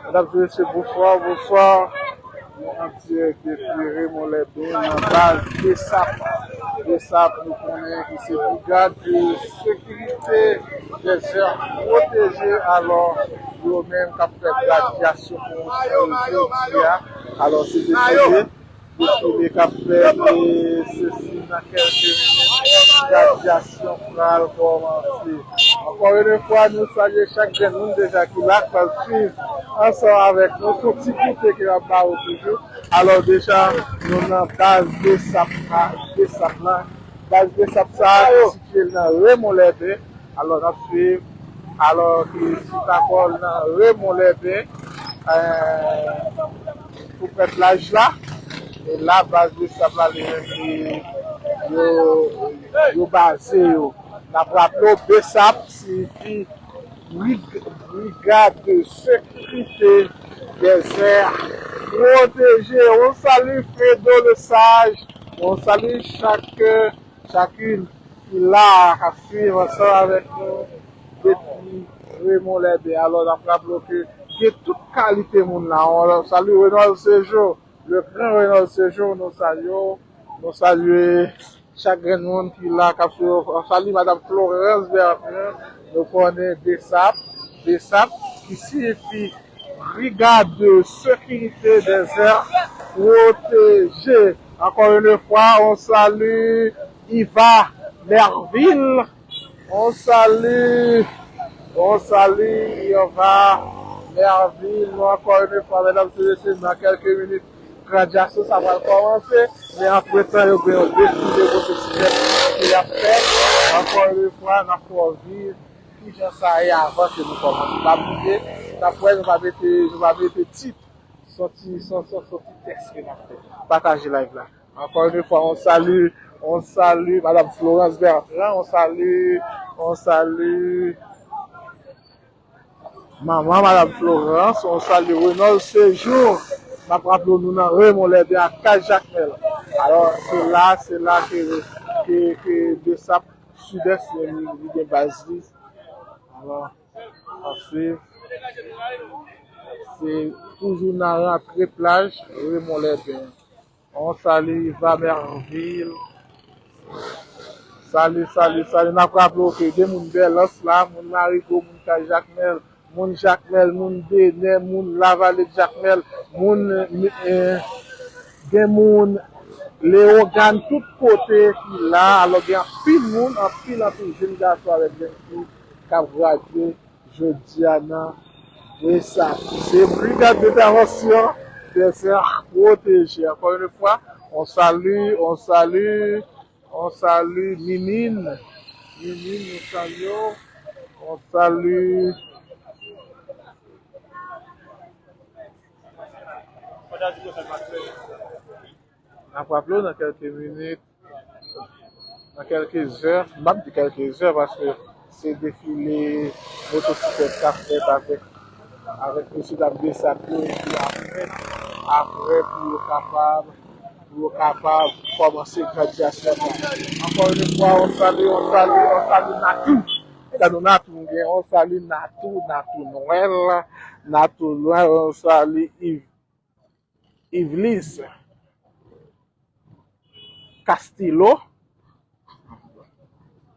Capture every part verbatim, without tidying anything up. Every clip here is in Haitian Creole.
Medam e mesye, bonswa, bonswa. Nou an dirèk depi Remon Lèben, nan baz BSAP. BSAP, nou konnen ki se Brigad de Sekirite Dezè Pwoteje. Alò, yo menm k ap fè gradyasyon pwomosyon yo jodi a. Alò, se deside. Deside k ap fèt, e sesi nan kèlke minit, gradyasyon pral kòmanse. Ankò yon fwa, nou salye chak grenn moun deja ki la, k ap swiv ansanm avèk nou. Se yon ti goute ke m ap ba ou toujou. Alò, deja, nou nan baz BSAP la, BSAP la. Baz BSAP sa a ki sitiye nan Remon Lèben. Alò, n ap swiv. Alò, ki chita kò l nan Remon Lèben, eh, pou prè plaj la. E la, baz BSAP la, li menm, li, yo, yo baze yo. N ap raple w, BSAP siyifi Brig-, Brigade de Sécurité des Aires Protégées. On salue Fredo le Sage. On salue chaque, chacune ki la a, k ap swiv ansanm avèk nou depi Remon Lèben. Alò, n ap raple w ke gen tout kalite moun la. On salye Renold Sejour, le grand Renold Sejour, nou salye w. Nou salye chak grenn moun ki la, k ap swiv. On salye Madam Florence Bertrand, nou konnen BSAP, BSAP, ki siyifi Brigade de Sécurité des Aires Protégées. Encore une fois, on salue Iva Merville. On salye, on salye Iva Merville. Nou, encore une fois, medam e mesye, nan kèlke minit, gradyasyon sa pral kòmanse. Men antretan, yo gen yon defile motosiklèt ke y ap fè. Encore une fois, n ap fè w viv kijan sa ye avan ke nou kòmanse. Pa bliye, n ap wè, nou pa mete, nou pa mete tit. Sòti, sòti, sòti tèks ke n ap fè. Pataje live la. Encore une fois, on salue, on salue Madame Florence Bertrand, on salue, on salue manman Madame Florence, on salue Renold Sejour. N ap raple w, nou nan Remon Lèben ak Kay Jakmèl. Alò, se la, se la ke, ke, ke BSAP Sidès, li, li gen baz li. Alò, n ap swiv. Se toujou nan rantre plaj Remon Lèben. On salye Iva Merville. Salye, salye, salye. N ap raple w ke gen moun Bèlans la, moun Marigo, moun Kay Jakmèl, moun Jakmèl, moun Denè, moun Lavale Jakmèl, moun, eh, gen moun Leyogàn, tout kote ki la. Alò, gen anpil moun, anpil, anpil jèn gason avèk jèn fi k ap gradye jodi a nan BSAP. Se Brigade d'Intervention des Aires Protégées. Encore une fois, on salue, on salue, on salue Mimine. Mimine, nou salye w. On salye. N ap raple w nan kèlke minit, nan kèlke zè, m p ap di kèlke zè paske se defile motosiklèt k ap fèt avèk, avèk mesyedam BSAP yo, epi apre, apre pou yo kapab, pou yo kapab kòmanse gradyasyon an. Encore une fois, on salue, on salue, on salue Natou. Gade Natou, gen on salye Natou, Natou Nwèl, Natou Nwèl, on salye Yves. Yvelis Castillo.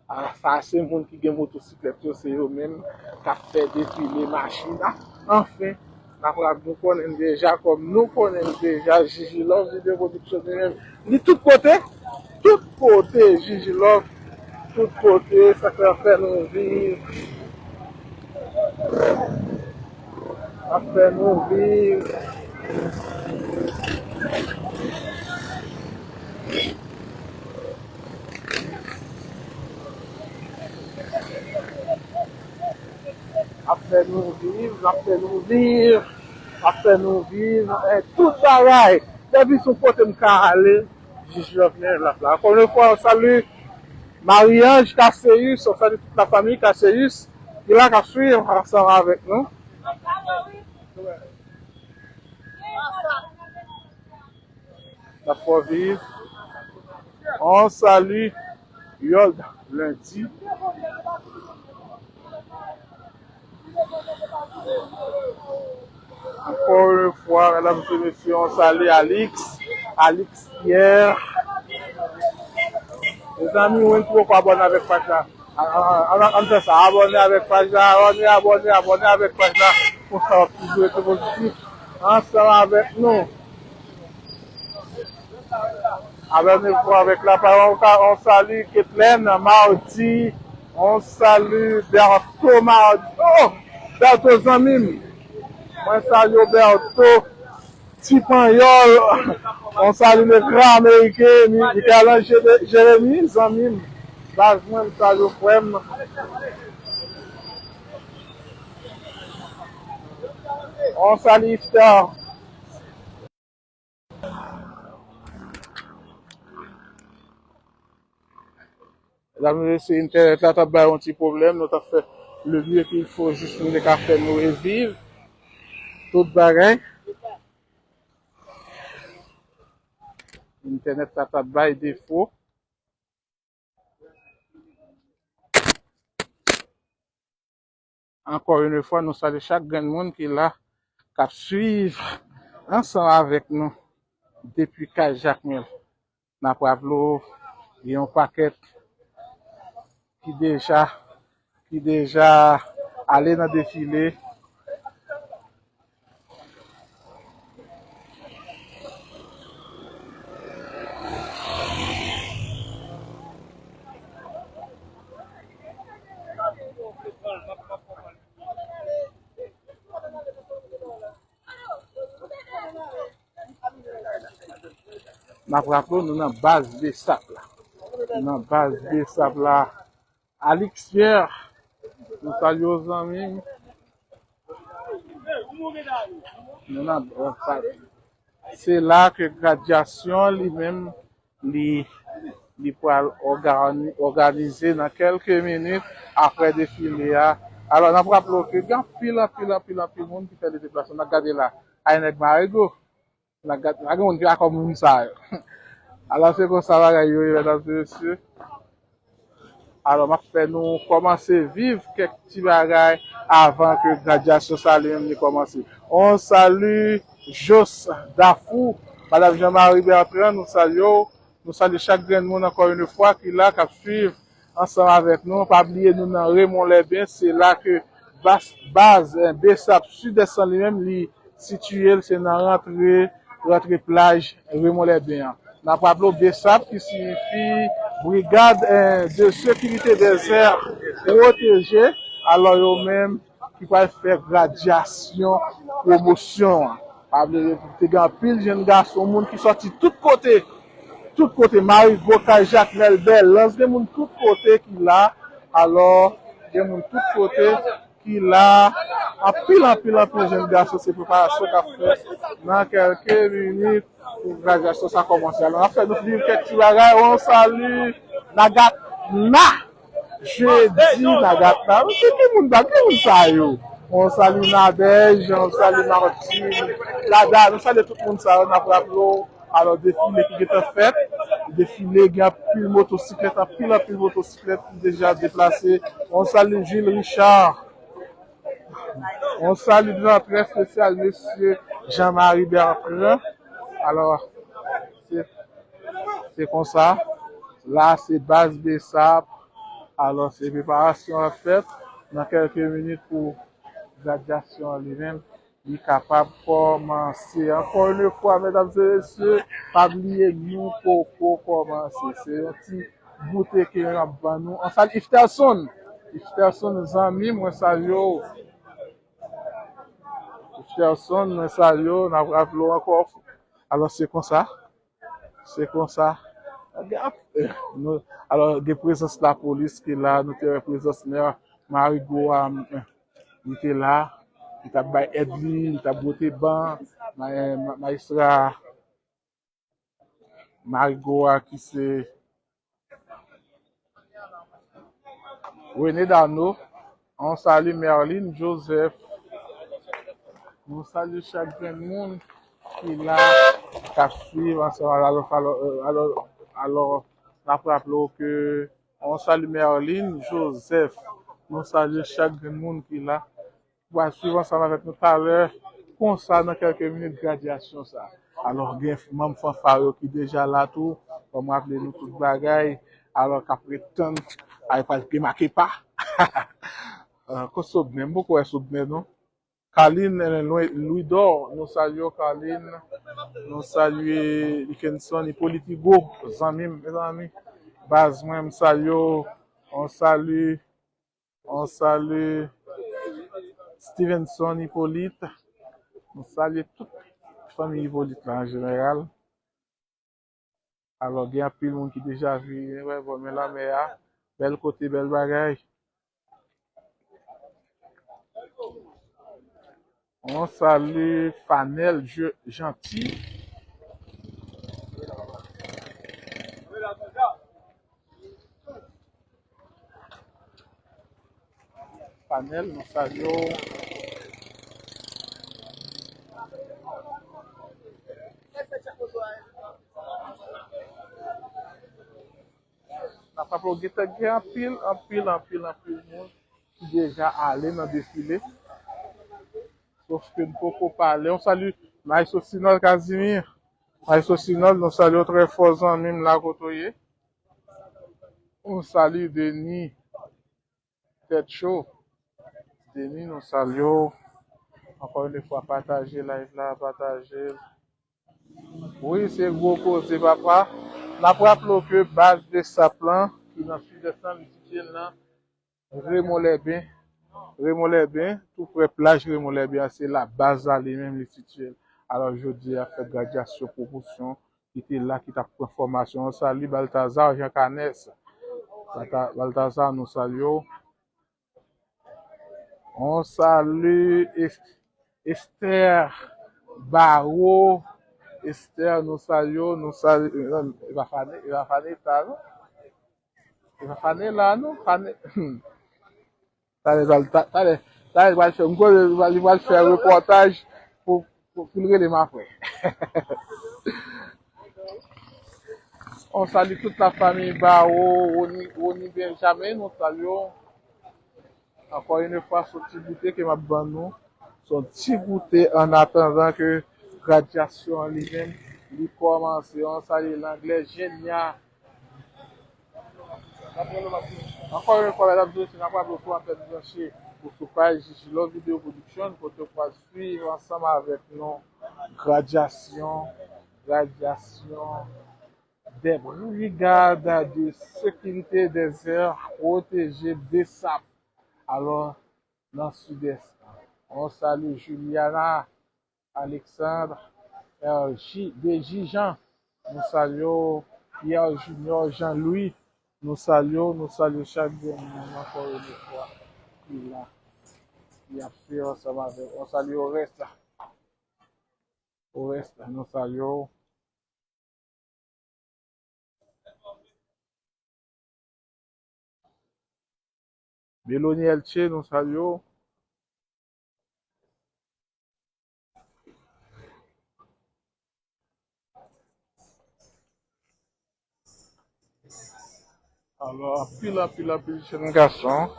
A, sa se moun ki gen motosiklèt yo, se yo menm k ap fè defile machin nan. Anfen, n ap raple, nou konnen l deja, kòm nou konnen l deja, Jiji Love Video Production li menm, li tout kote, tout kote, Jiji Love, tout kote, sa k ap fè nou viv. Ap fè nou viv. Ap fè nou viv, ap fè nou viv, ap fè nou viv, eh, tout bagay. Depi sou kote m ka ale, Jiji Love la la. Encore une fois, on salue Marie-Ange Casséus, on salue toute la famille Casséus, ki la k ap swiv ansanm avèk nou. N ap fè w viv. On salye Yold Lundi. N ap fè nou viv. Ankò yon fwa, medam e mesye, on sali Alix, Alix Pierre. Mezanmi, ou menm ki poko abòne avèk paj la. An, an, an, an fè sa, abòne avèk paj la, abòne, abòne, abòne avèk paj la. Konsa w ap toujou rete pozitif ansanm avèk nou. Avèk nou pou avèk la pawòl, on sali Ketlen Mardi, on sali Berto Mardi. Oh! Berto zanmi m. Mwen salye w Berto. Ti Panyòl. On sali le gran Ameriken, Mi-, Michel-Ange Jeremy, zanmi m. Baz mwen, m salye w frè m. On sali Iftar. Medam e mesye, entènèt la t ap bay yon ti pwoblèm, nou t ap fè le mieux qu'il faut jis pou li te ka fè nou reviv tout bagay. Entènèt la t ap bay defo. Ankò yon fwa, nou salye chak grenn moun ki la, k ap swiv ansanm avèk nou depi kay Jakmèl. N ap raple w, gen yon pakèt ki deja, ki deja ale nan defile. N ap raple w, nou nan baz BSAP la. Nan baz BSAP la. Alix Pierre, nou salye w, zanmi m. Nou nan, se la ke gradyasyon li menm, li, li pral ògani-, òganize nan kèlke minit apre defile a. Alò, n ap raple w ke gen anpil, anpil, anpil, anpil moun ki fè deplase. N ap gade la, ay nèg Marigo. N ap gade, pa gen moun ki pa konn moun sa yo. Alò, se konsa bagay yo ye, medam e mesye. Alò, m ap fè nou kòmanse viv kèk ti bagay avan ke gradyasyon sa li menm li kòmanse. On sali Jos Dafou, Madam Jean Marie Bertrand, nou salye w. Nou salye chak grenn moun ankò yon fwa ki la, k ap swiv ansanm avèk nou. Pa bliye nou nan Remon Lèben, se la ke baz, baz, eh, BSAP Sidès lan li menm li sitiye l, se nan rantre, rantre plaj Remon Lèben an. N ap raple w BSAP ki siyifi Brigade, eh, de Sécurité des Aires Protégées. Alò yo menm ki pral fè gradyasyon pwomosyon an. Pa bliye, te gen anpil jenn gason, moun ki sòti tout kote, tout kote, Marigo, Kay Jakmèl, Bèlans, gen moun tout kote ki la. Alò, gen moun tout kote ki la. Anpil, anpil, anpil jenn gason, se preparasyon k ap fèt nan kèlke minit pou gradyasyon sa kòmanse. Alò, n ap fè nou viv kèk ti bagay. On sali Nagatna. Jedi Nagatna. Ki, ki moun sa, ki moun sa yo? On sali Nadège, on sali Martine, Lada, nou salye tout moun sa yo, n ap raple w. Alò, defile ki gentan fèt. Defile, gen anpil motosiklèt, anpil, anpil motosiklèt ki deja deplase. On sali Jules Richard. On sali trè espesyal, mesye Jean Marie Bertrand. Alò, se, se konsa. La, se baz BSAP. Alò, se preparasyon ap fèt nan kèlke minit pou gradyasyon an li menm, li kapab kòmanse. Ankò yon fwa, medam e mesye, pa bliye nou poko kòmanse. Se yon ti goute ke n ap ban nou. On sali Ifterson. Ifterson, zanmi, mwen salye w. Ifterson, mwen salye w. N ap raple w ankò. Alò, se konsa. Se konsa. Nou, alò, gen prezans lapolis ki la. Nou te wè prezans mè Marigo a, li te la. Li t ap bay èd li, li t ap bwote ban. Ma-, ma-, majistra Marigo a ki se René Dano, on sali Merlin Joseph. Nou salye chak grenn moun ki la, k ap swiv ansanm. Alò, alò, alò, alò, n ap raple w ke on sali Merlin Joseph. Nou salye chak grenn moun ki la. Pral swiv ansanm avèk nou talè konsa nan kèlke minit gradyasyon sa. Alò, gen manm fanfa yo ki deja la tou. Ban m raple nou tout bagay. Alò, k ap ret tann. Ay pral demake pa. Ah, kot Sobnen? M poko wè Sobnen, non. Carline, eh, Lwi-, Louidor, nou salye w, Carline. Nou salye Likenson, Hippolyte Hugo, zanmi m, mezanmi. Baz mwen, m salye w. On sali, on sali Stevenson Hippolyte. Nou salye tout fanmi Hippolyte la an jeneral. Alò, gen anpil moun ki deja vini wè bò men lanmè a. Bèl kote, bèl bagay. On sali Fanel Je-, Gentil. Fanel, nou salye w. N ap raple w, gentan gen anpil, anpil, anpil, anpil moun ki deja ale nan defile. Sof ke n poko pale. On sali Maestro Sinol Casimir. Maestro Sinol, nou salye w trè fò, zanmi m la kote w ye. On sali Denis Tèt Cho. Denis, nou salye w. Ankò yon fwa, pataje live la, pataje l. Wi, se gwo koze, papa. N ap raple w ke baz Besap lan, ki nan Sidès lan, li sitiye l nan Remon Lèben. Remon Lèben, tou prè plaj Remon Lèben an, se la baz la li menm li sitiye l. Alò, jodi a, fèt gradyasyon pwomosyon ki te la, ki t ap pran fòmasyon. On sali Baltazar Jean Canès. Balta-, Baltazar, nou salye w. On sali Es-, Esther Barreau. Esther, nou salye w, nou salye, e pa Fane, e pa Fane sa, non? E pa Fane la, non? Fane, talè, talè, talè, talè, talè, li pral fè, m konnen li pral, li pral fè repòtaj pou, pou, pou l rele m apre. On sali tout la fanmi Barreau, Rony, Rony Benjamin, nou salye w. Ankò yon fwa, se yon ti goute ke m ap ban nou. Se yon ti goute an atandan ke gradyasyon an li menm, li kòmanse. On sali Langlè Jenya. Ankò yon fwa, medam, mesye, n ap raple w tou, w ap fè branche ou sou paj Jiji Love Video Production, kote w pral swiv ansanm avèk nou gradyasyon, gradyasyon des brigades de sécurité des aires protégées Besap. Alò, nan Sidès. On sali Juliana, Alexandre, R J, D J Jean, nou salye w, Pierre Junior, Jean Louis, nou salye w, nou salye chak grenn moun ankò yon fwa ki la, ki ap swiv ansanm avèk, on sali Oreste, Oreste, nou salye w. Melony Elche, nou salye w. Alò, anpil, anpil, anpil jèn gason,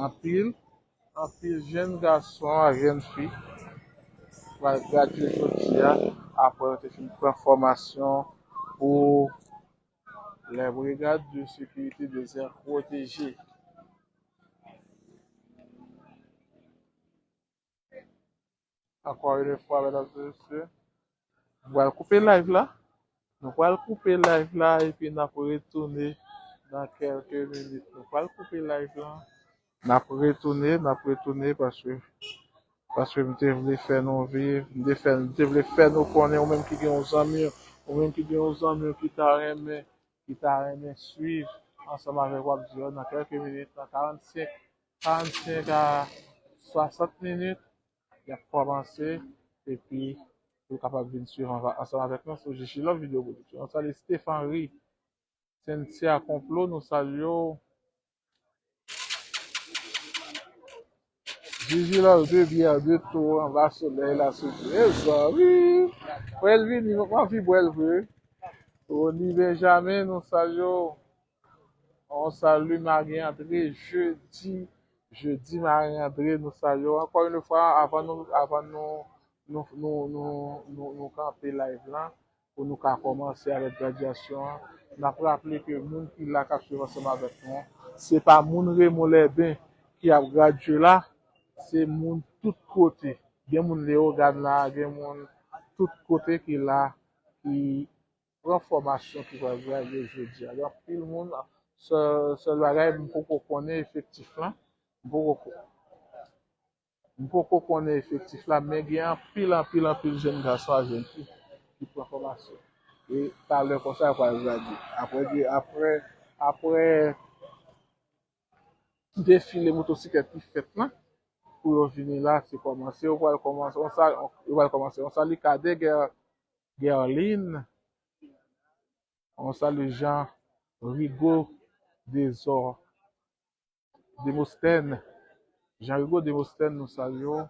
anpil, anpil jèn gason ak jèn fi pral gradye jodi a, apre yo te fin pran fòmasyon pou les brigades de sécurité des aires protégées. Ankò yon fwa, medam e mesye, nou pral koupe live la. Nou pral koupe live la epi n ap retounen nan kèlke minit. Nou pral koupe live la. N ap retounen, n ap retounen paske, paske m te vle fè nou viv, m te fè, m te vle fè nou konnen, ou menm ki gen yon zanmi, ou menm ki gen yon zanmi w ki ta renmen, ki ta renmen swiv ansanm avèk w ap di yo nan kèlke minit, nan karannsenk, karannsenk a swasant minit, y ap kòmanse, epi ou kapab vin swiv anva-, ansanm avèk nou sou Jiji Love Video Production. Nou salye Steph Henry, Cynthia Complot, nou salye w. Jiji Love de byè, de tou, anba solèy la sou mezanmi. Frè l vini, m anvi bwè l vre. Rony Benjamin, nou salye w. On sali Marie André, Jeudi, Jeudi Marie André, nou salye w. Ankò yon fwa, avan nou, avan nou nou, nou, nou, nou, nou kanpe live la pou nou ka kòmanse avèk gradyasyon an. N ap raple ke moun ki la k ap swiv ansanm avèk nou an, se pa moun Raymond Lèben ki ap gradye la, se moun tout kote. Gen moun Leyogàn la, gen moun tout kote ki la, ki pran fòmasyon ki pral gradye jodi a. Gen anpil moun, sèl, sèl bagay, m poko konnen efektif lan. M poko, m poko konnen efektif la, men gen anpil, anpil, anpil jèn gason ak jèn fi ki pran fòmasyon. E talè konsa, yo pral gradye. Apre, apre, apre defile motosiklèt ki fèt lan, pou yo vini la, se kòmanse, yo pral kòmanse, on sa, yo pral kòmanse, on sali Kadè Gè-, Gerlin, on sali Jean Rigaud Désor, Démosthène, Jean Rigaud Démosthène, nou salye w.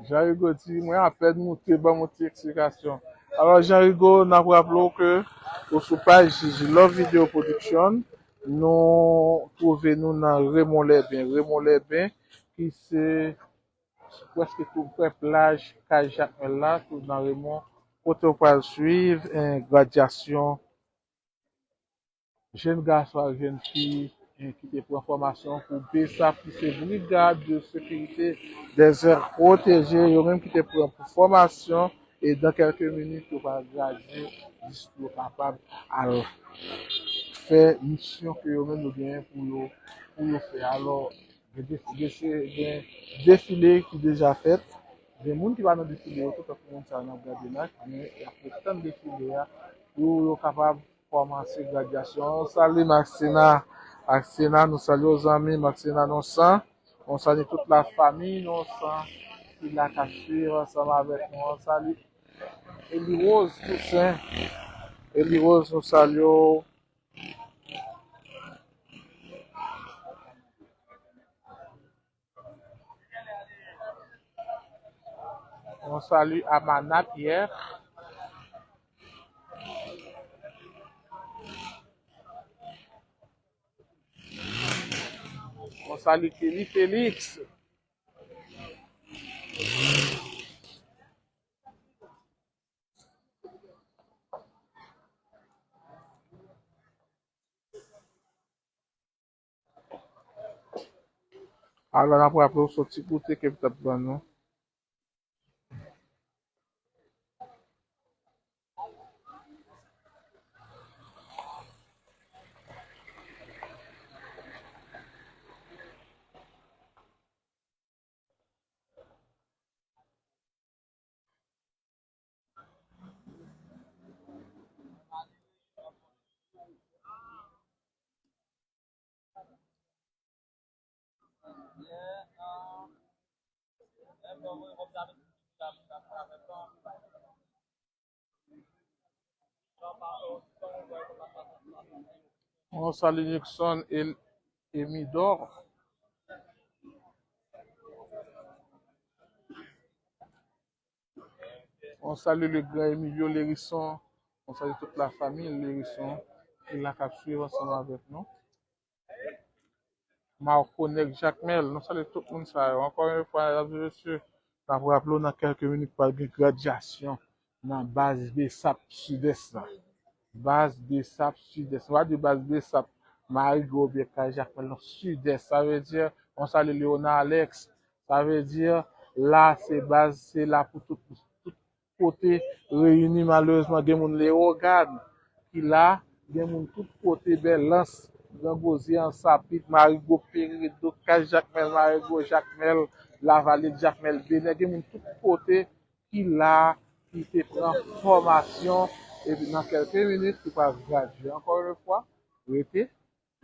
Jean Rigaud di, mwen apèn moute, ban m yon ti eksplikasyon. Alò, Jean Rigaud, n ap raple w ke ou sou paj Gigi Love Video Production. Nou twouve nou nan Raymond Lèben. Raymond Lèben, ki se prèske tou prè plaj kay Jakmèl la, tou nan Raymond, kote w pral swiv, eh, gradyasyon jèn gason ak jèn fi, eh, ki te pran fòmasyon pou BSAP, ki se Brigade de Sécurité des Aires Protégées, yo menm ki te pran pou fòmasyon, e dan kèlke minit, yo pral gradye jis pou yo kapab al fè misyon ke yo menm yo genyen pou yo, pou yo fè. Alò, gen de-, gen se-, gen defile ki deja fèt. Gen moun ki pa nan defile yo tou, tankou moun sa yo n ap gade la, men y ap ret tann defile a pou yo kapab kòmanse gradyasyon. On sali Maxina. Maxina, nou salye w, zanmi. Maxina Nonsan. On sali tout lafanmi Nonsan ki la k ap swiv ansanm avèk nou. On sali Eli Rose Toussaint. Eli Rose, nou salye w. On sali Amana Pierre. On sali Kelly Félix. Alò, n ap raple w se yon ti goute ke m t ap ban nou. On sali Nixon El Emidor. On sali le gran Emilio Lérison. On sali tout lafanmi Lérison ki la k ap swiv ansanm avèk nou. Marco Nèg Jakmèl, nou salye tout moun sa yo. Ankò yon fwa, medam e mesye, n ap raple w nan kèlke minit pral gen gradyasyon nan baz BSAP Sidès la. Baz BSAP Sidès. Nou pa di baz BSAP Marigo oubyen kay Jakmèl, non, Sidès. Sa vle di, on sali Léona Alex. Sa vle di, la se baz, se la pou tout, tout kote reyini. Malerezman, gen moun Leyogàn ki la, gen moun tout kote, Bèlans, Gran Gozye, Ansapit, Marigo, Peredo, kay Jakmèl, Marigo, Jakmèl, Lavalin, Jakmèl, Benè, gen moun tout kote ki la, ki te pran fòmasyon, epi nan kèlke minit, ki pral gradye. Ankò yon fwa, rete,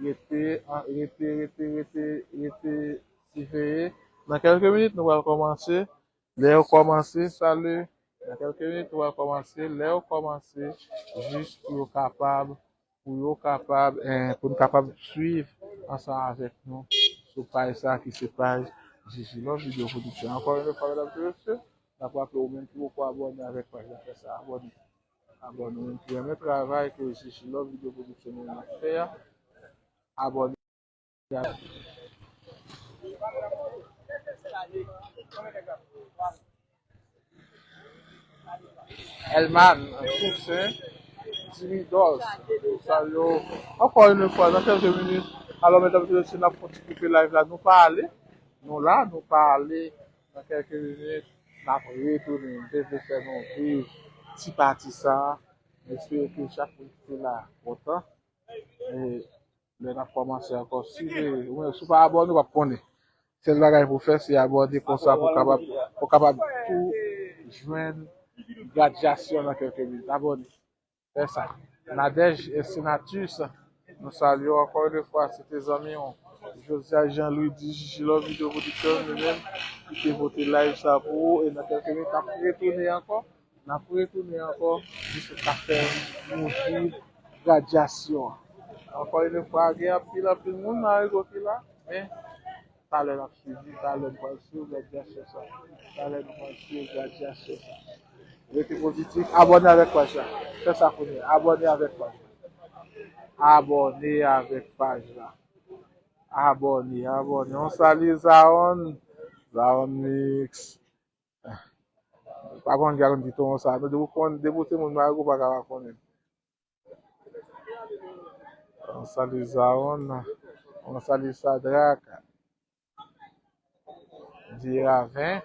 rete, an, rete, rete, rete, rete siveye. Nan kèlke minit, nou pral kòmanse. Lè yo kòmanse, sali. Nan kèlke minit, nou pral kòmanse. Lè yo kòmanse, jis pou yo kapab, pou yo kapab, eh, pou n kapab swiv ansanm avèk nou sou paj sa ki se paj Gigi Love Video Production. Ankò yon fwa, medam e mesye, N ap raple ou menm ki poko abòne avèk paj la, fè sa, abòne. Abòne, ou menm ki renmen travay ke Gigi Love Video Production nou ap fè a, abòne. Elman Toussaint, Jimmy Dos, nou salye w ankò yon fwa nan kèlke minit. Alò, medam e mesye, n ap fè yon ti koupe live la. Nou pa ale, nou la, nou pa ale. Nan kèlke minit, n ap retounen. M te vle fè nou viv ti pati sa a. M espere ke chak moun ki te la kontan. E lè n ap kòmanse ankò, si w, ou menm, si w pa abòne, w p ap konnen. Sèl bagay pou w fè, se abòne konsa pou w kapab, pou w kapab tou jwenn gradyasyon nan kèlke minit. Abòne. Fè sa. Nadège Senatus, nou salye w ankò yon fwa, se te zanmi w. Josias Jean Louis di Gigi Love Video Production, li menm, ki te pote live sa pou ou, e nan kèlke minit, n ap retounen ankò. N ap retounen ankò, jis pou ka fè nou viv gradyasyon an. Ankò yon fwa, gen anpil, anpil moun nan Arigo ki la, men talè n ap swiv li, talè nou pral swiv gradyasyon sa. Talè nou pral swiv gradyasyon sa. Rete pozitif, abòne avèk paj la. Fè sa kounye a, abòne avèk paj la. Abòne avèk paj la. Abòne, abòne. On salye Zaon. Zaon Mix. Pa konn ki a konn di ton sa. Non, depi w konn, depi w se moun Marigo, ou pa ka pa konnen. On salye Zaon. On salye Sadrak. Diraven.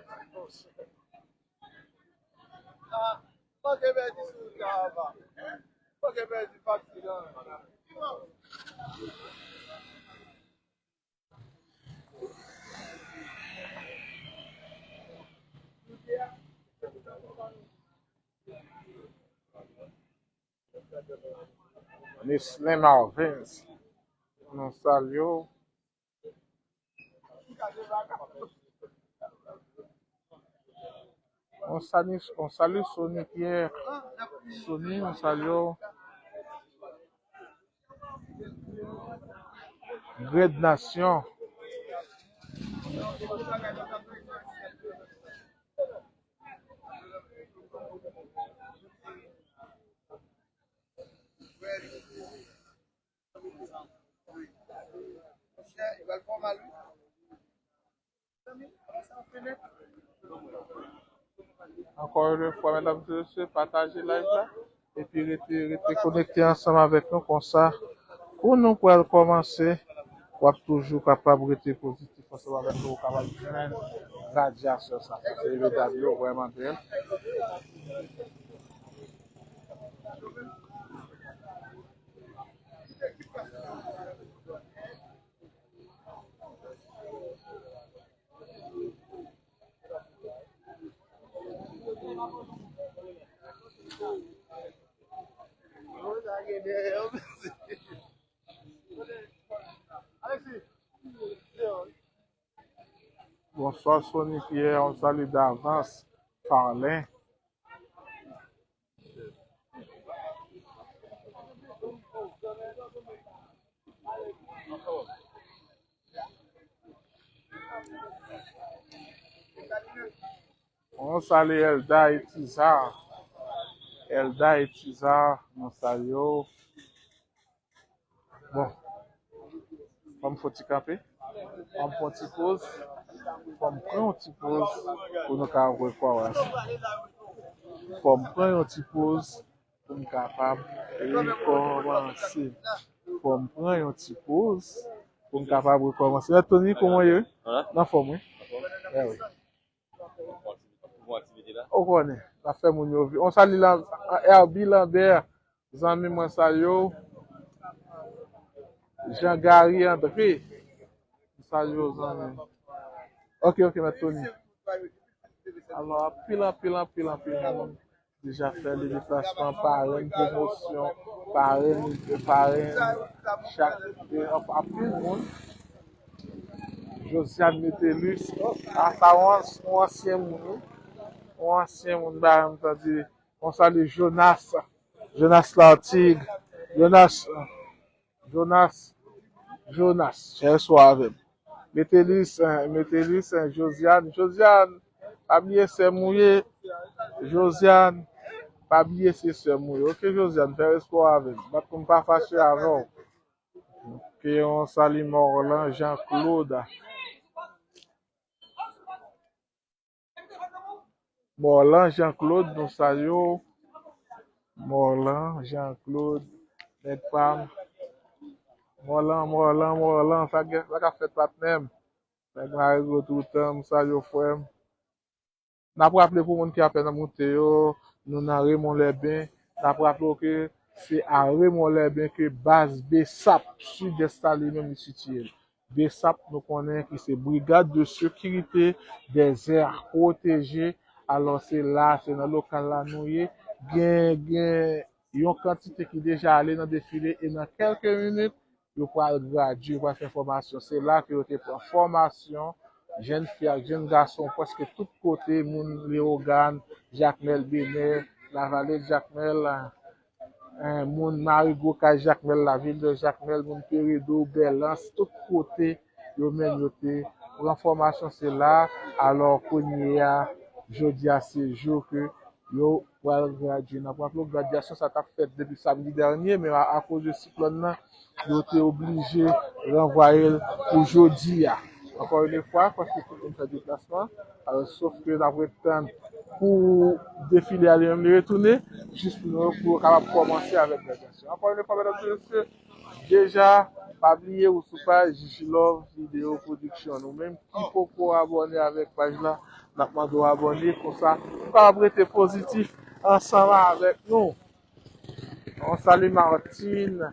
Micheline Marvens, nou salye w. On sali, on sali Sony Pierre. Sony, nou salye w. Gred Nasyon. Ankò yon fwa, medam e mesye, pataje live la. Epi rete, rete konekte ansanm avèk nou konsa. Kou nou pral kòmanse, w ap toujou kapab rete pozitif ansanm avèk nou, ou kapab jwenn radyasyon sa. Paske medam yo vrèman bèl. Bonswa Sony Pierre, on sali davans Farlen. On sali Elda Etizar. Elda Etizar, nou salye w. Bon, fò m fè yon ti kanpe. Fò m pran yon ti poz. Fò m pran yon ti poz pou nou ka rekòmanse. Fò m pran yon ti poz pou m kapab rekòmanse. Fò m pran yon ti poz pou m kapab rekòmanse. Mèt Tony, kòman w ye? Anfòm, wi. Anfòm? Wi, wi. Ou konnen, n ap fè moun yo viv. On sali Herby Lambert, zanmi mwen, salye w. Jean Gary André, m salye w, zanmi. Ok, ok, Mèt Tony. Alò, anpil, anpil, anpil, anpil moun deja fè le deplasman, parenn pwomosyon, parenn, parenn, chak, anpil moun. Josiane Metellus, oh, a sa yon, yon ansyen moun, wi. Yon ansyen moun, ba, m tande, on sali Jonas, Jonas Lartigue, Jonas, Jonas, Jonas, chèche avè m. Metellus, hein, Metellus, hein, Josiane, Josiane, Pa bliye sè m ou ye, Josiane. Pa bliye se sè m ou ye. Oke, Josiane, fè respè w avè m. Bat pou m pa fache avè w. Oke, yon sali Morlan Jean Claude. Morlan Jean Claude, nou salye w. Morlan Jean Claude, nèg pa m. Morlan, Morlan, Morlan, sa gen, sa k ap fèt patnè m? Nèg Marigo toutan, m salye w frè m. N ap raple pou moun ki apèn ap moute yo, nou nan Raymond Lèben. N ap raple w ke se a Raymond Lèben ke baz BSAP Sidès la li menm li sitiye l. BSAP nou konnen ki se Brigade de Sécurité des Aires Protégées. Alò se la, se nan lokal la nou ye. Gen, gen yon kantite ki deja ale nan defile e nan kèlke minit, yo pral gradye, yo pral fè fòmasyon. Se la ke yo te pran fòmasyon, jèn fi ak jèn gason prèske tout kote, moun Leyogàn, Jakmèl, Benè, Lavale de Jakmèl, eh, moun Marigo, kay Jakmèl, lavil de Jakmèl, moun Peredo, Bèlans, tout kote, yo menm yo te pran fòmasyon, se la. Alò, kounye a, jodi a, se jou ke yo pral gradye. N ap raple w, gradyasyon sa t ap fèt depi samdi dènye, men a, akoz de siklòn nan, yo te oblije ranvwaye l pou jodi a. Ankò yon fwa, paske tout moun fè deplasman, alò, sof ke n ap ret tann pou defile a li menm li retounen, jis pou nou, pou yo kapab kòmanse avèk gradyasyon. Ankò yon fwa, medam e mesye, deja, pa bliye ou sou paj J J Love Video Production. Ou menm ki poko abòne avèk paj la, n ap mande w abòne, konsa ou kapab rete pozitif ansanm avèk nou. On sali Martine,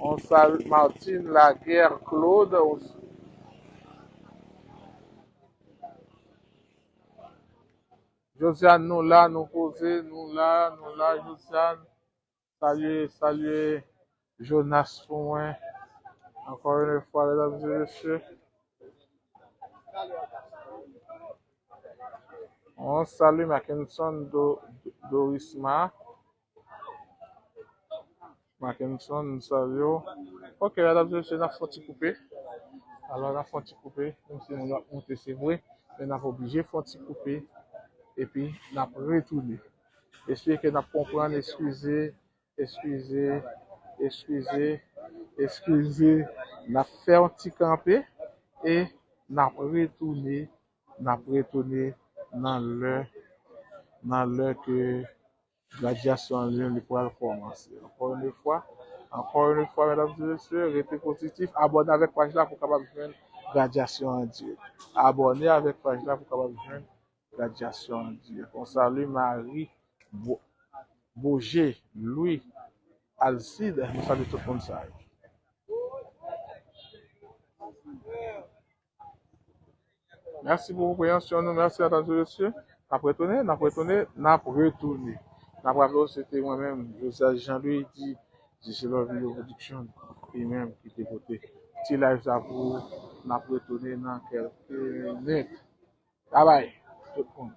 on sali Martine Laguerre Claude. Josiane, nou la, nou poze, nou la, nou la, Josiane. Salye, salye Jonas pou mwen. Ankò yon fwa, medam e mesye. On sali Mackenson Do-, Dorisma. Mackenson, m salye w. Ok, medam e mesye, n ap fè yon ti koupe. Alò, n ap fè yon ti koupe. Menm si moun yo ap moute, se vre. Men n ap oblije fè yon ti koupe. Epi, n ap retounen. Espere ke n ap konprann. Eskize, eskize, eskize, eskize. N ap fè yon ti kanpe e n ap retounen, n ap retounen nan lè, nan lè ke gradyasyon an li menm li pral kòmanse. Ankò yon fwa, ankò yon fwa, medam e mesye, rete pozitif, abòne avèk paj la pou w kapab jwenn gradyasyon an dirèk. Abòne avèk paj la pou w kapab jwenn gradyasyon an dirèk. On sali Marie Bo-, Boje, Louis, Alcide, nou salye tout moun sa yo. Mèsi pou konpreyansyon nou, mèsi, medam e mesye. N ap retounen, n ap retounen, n ap retounen. N ap raple w, se te mwen menm, Josias Jean Louis, di J J Love Video Production, li menm ki te pote ti live sa pou ou. N ap retounen nan kèlke minit. Babay, tout moun.